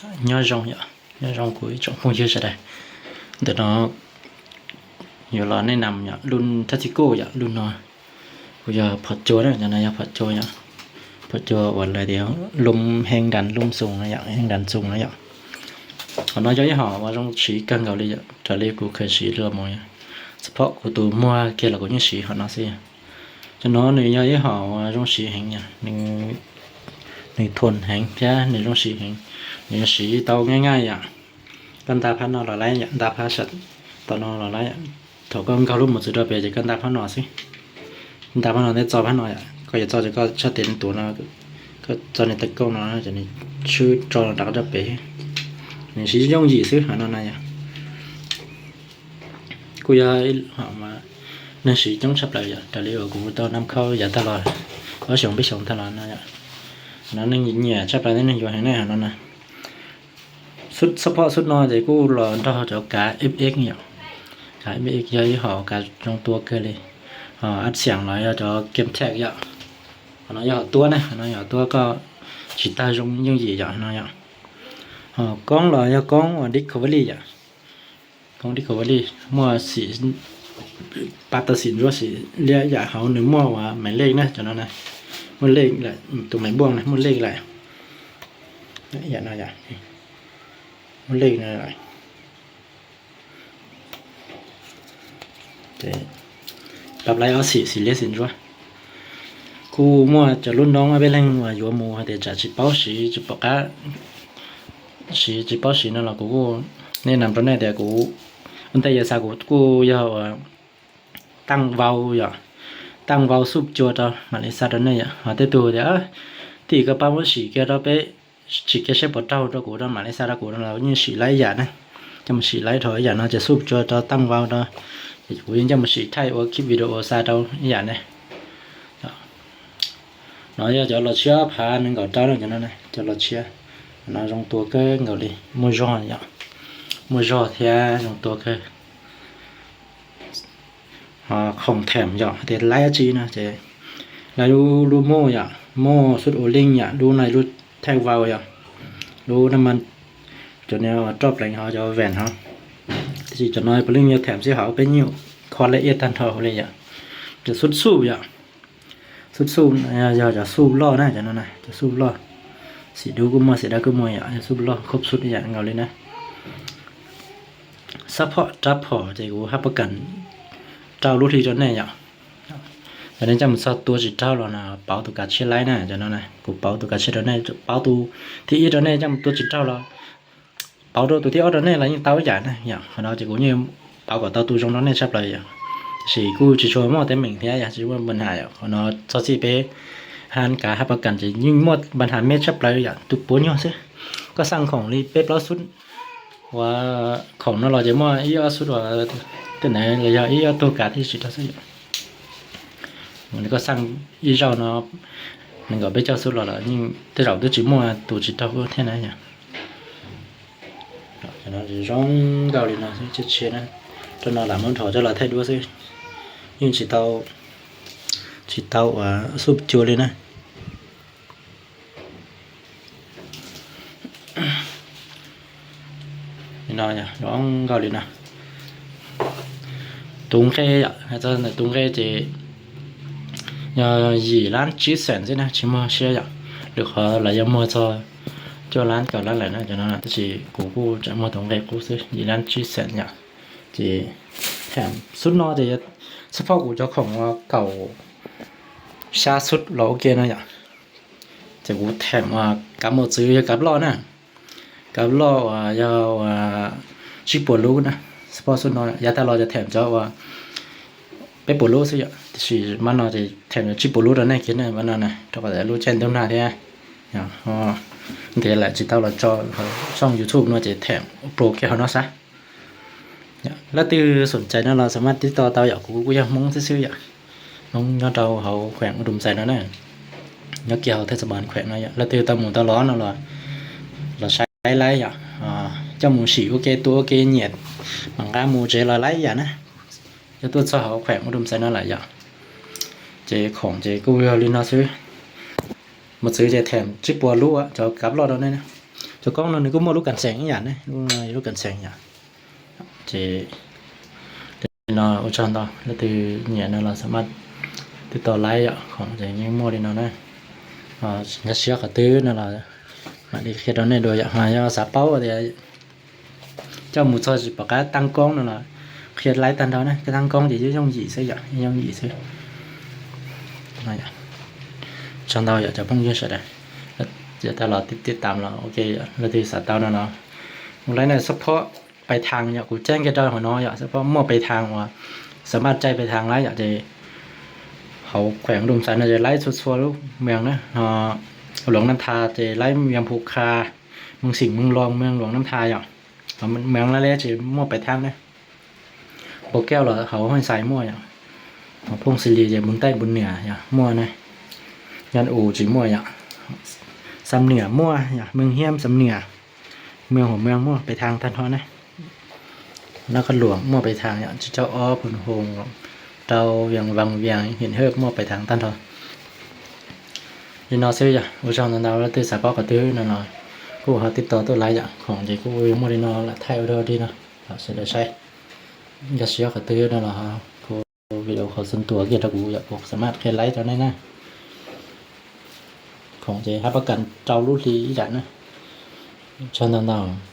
Nyob zoo yom, nyob zoo kuv ib tsoom phooj ywg sawv daws. Ntawm no yuav los nej nam yom, lub thab txi kuj yom, lub no kuv yog phom cua na, cov no yog phom cua yom, phom cua uas lawv tias lub heeb das lub xoos no yom, heeb das xoos no yom. Qhov no yog ib hom uas zoo siv kawg nkaus li yom, raws li kuv khaws siv los mus yom, xab phom kuv tus muag kiag los kuv yeej siv hom no xwb yom. Cov no nws yog ib hom uas zoo siv heev yom, nws thuam heev thiab nws zoo siv heev, nws siv tau nyaj nyaj yom. Koj nta phab no los laib yom, nta phab sam tom no los laib yom. Thaum koj nkaug lub mos txwv rau pem ces koj nta phab no xwb, nta phab no thiab txo phab no yom. Koj yuav txo ces koj tshaj tes tuav no, koj txo niag tawg kauj no ces nws tshwb tso rov qab rau pem. Nws siv yooj yim xwb hom no na yom. Kuj yog ib hom neeg siv coob tshaj plaws yom, raws li uas kuv tau naj khauj yav tag los, ob xyoos peb xyoos tag los no yom. Hom no neeg nyiam tshaj plaws thiab neeg yuav heev na hom no na. Xab phom xub no ces kuj los nrog cov kav F X yom. Kav F X yog ib hom kav zoo tua kawg li. Ho ab xiam los yog cov game tag yom. Hom no yog hom tuab na, hom no yog hom tuab koj tsis tawg zoo yooj yim yom no yom. Ho koob los yog koob uas Discovery yom. Koob Discovery muaj xim, pab tau xim ntsuab xim liab yam hauv nws muaj uas maiv lej na cov no na. Muaj lej lawm, tus maiv npuaj na muaj lej lawm. Yam no yom, muaj lej no lawm. Pab laib ob xim xim liab xim ntsuab. Kuj muaj cov lub noob ob peb leeg uas yuav mus hais tias tsam tsis paub siv tsis pom qab siv tsis paub siv no los kuv kuj nej nam rau nej tias kuv ua ntej yog xav kuv kuj yog uas taaj vau yom, taaj vau xuj cua rau mam li xa rau nej yom. Ho tej tug tias tij koj pab muab sim kiag rau peb, sim kiag seb puas raug rau kuv rau mam li xa rau kuv no los yeej sim laib ib yam ne. Coj mus sim laib dhau ib yam no ces xuj cua rau taaj vau rau, ces kuv yeej coj mus sim thaij ua clip video xa rau ib yam ne. No yog cov los tshiab phav nees nkaum rau no, cov no cov los tshiab no zoo tua kawg nkaus li, muaj zog yom, muaj zog thiab zoo tua kawg. Ho khoom them yom, hais tias laib dab tsi no ces laib lub, lub muj yom, muj xub ua leej yom, lub no lub thaij vau yom, lub no mas cov no roj pleev hov cov vent hov. Tab sis cov no puav leej yog them xwb hov peb nyuam kho laj iaj tag nrho li yom. Cov xub xuj yom, xub xuj yog cov xuj loj na, cov no na cov xuj loj. Xim dub kuj muaj xim dawb kuj muaj yom, yog xuj loj khub xub ib yam nkaus li na. Xab phom rab phom ces kuv hab pab kam rau lub hli rau nej yom. Cov nej coj mus txog tua tsis raug los na pauv tus kav tshiab laib na, cov no na kuv pauv tus kav tshiab rau nej, pauv tus thib ib rau nej coj mus tua tsis raug los pauv rau tus thib ob rau nej los yeej tau ib yam na yom. Qhov no ces kuv yeej pauv kom tau tus zoo rau nej tshaj plaws yom. Tab sis kuj tsis tshua muaj teeb meem thiab yom, tsis muaj npam has yom. Qhov no txog txij peb hab kav hab pab kam ces yeej muaj npam has me tshaj plaws yom, tus puav nyuag xwb. Koj xaj khoom li peb plaub xub uas khoom no los ces muaj ib ob xub uas tej ntawd los yog ib ob tug kav thiaj tsis raug xwb yom. Koj xaj ib zaug no nees nkaum peb caug xub los los yeej tej zaum twb tsis muaj tus tsis raug thiab na yom. Zoo nkauj li no xwb, tshiab tshiab na. Rau no lam muab dhos coj los thaij duab xwb, yeej tsis tau, tsis tau uas xuj cua li na. Li no zoo nkauj li no. Tus nqe yom, hais txog ntawm tus nqe ces yog yim lab tsib xeem xwb na, tsis muaj siab yom. Lwm qhov lawv yuav muag txog cuaj lab kaum lab lawm na cov no, tab sis kuv kuj tseem muag tus nqe qub xwb, yim lab tsib xeem yom. Ces them xub no ces xab phom kuv cov khoom uas kaum xya xub los ua ke no yom. Ces kuv them uas kav mos txwv yog kav loj na, kav loj uas yog uas tsib puas lub na. Xab phom xub no yav tag los cov them cov uas peb puas lub xwb yom, tiam sis mab no ces them tsib puas lub rau nej kiag ne, mab no na, rau qhov lub caij ntuj nag thiab. Ntev lawm tsis tau los tso hauv tshooj YouTube no ces them pro kiag hauv no xwb. Leej twg xoom cai no los xam maj tib to tau yom, kuv kuj yog Hmoob xwb xwb yom. Hmoob nyob rau hauv khueem Ua Dum Xais no na, nyob kiag hauv thaj tsam khueem no yom. Leej twg tau mus tau los no los, los saib laib yom, coj mus sim ua ke tua ua ke nyiam, mam nqa mus tsev los laib yam na. Yog tuaj txog hauv khueem Ua Dum Xais no lawm yom, ces khoom ces kuj yog li no xwb. Mos txwv ces them tsib puas lub cov kav loj rau nej na. Cov koob no nws kuj muaj lub kas xeem ib yam ne, lub kas xeem yom. Ces li no ua tsaug ntau, leej twg nyiam no los xam maj twb tau laib yom, khoom ces yeej muaj li no na. Nkag siab qhov twg no los mam li qhia rau nej dua yom, mas yog xav paub tias coj mus txog tsis pom qab taab koob no los qhia laib tag nrho na, taab koob ces yooj yim xwb yom, yooj yim xwb. Tsaug ntau yom cov phooj ywg sawv daws, yog tau los tib tam los ok, leej twg xav tau no los mus laib na, xab phob pais thaas yom, kuv ceeb kiag rau hauv no yom, xab phob muaj pais thaas uas xam maj caij pais thaas laib yom, ces hauv khueem Dum Xais no ces laib txhua txhua lub mees na, no Luam Nab Tha ces laib Vias Phum Kha, Mees Xim, Mees Loos, Mees Luam Nab Tha yom, mees laib li tsis muaj pais thaas na. Npau Kauj los hauv Hooj Xais muaj yom, Phooj Xim Lis ces Npus Ntaij Npus Niam yom muaj na, Nyob Us tsis muaj yom, Xam Niam muaj yom, Mees Hiab, Xam Niam, Mees Hum Mees muaj pais thaas tag nrho na. Nab Koj Luam muaj pais thaas yom, Tsib Caug Ob, Phoos Hoos, Rau Vias, Vas Vias, Hiam Hawj muaj pais thaas tag nrho. Li no xwb yom, ua tsaug ntau ntau, leej twg xav paub qhov twg no los kuj ho tib tau tuaj laib yom, khoom ces kuj yuav muaj li no lam thaij ua dog dig no los sawv daws saib. Nkag siab qhov twg no los kuv video qhov xub ntuas kiag rau kuv yom, kuv xam maj qhia laib rau nej na. Khoom ces hab pab kas rau lub hli ib yam na. Tsaug ntau ntau.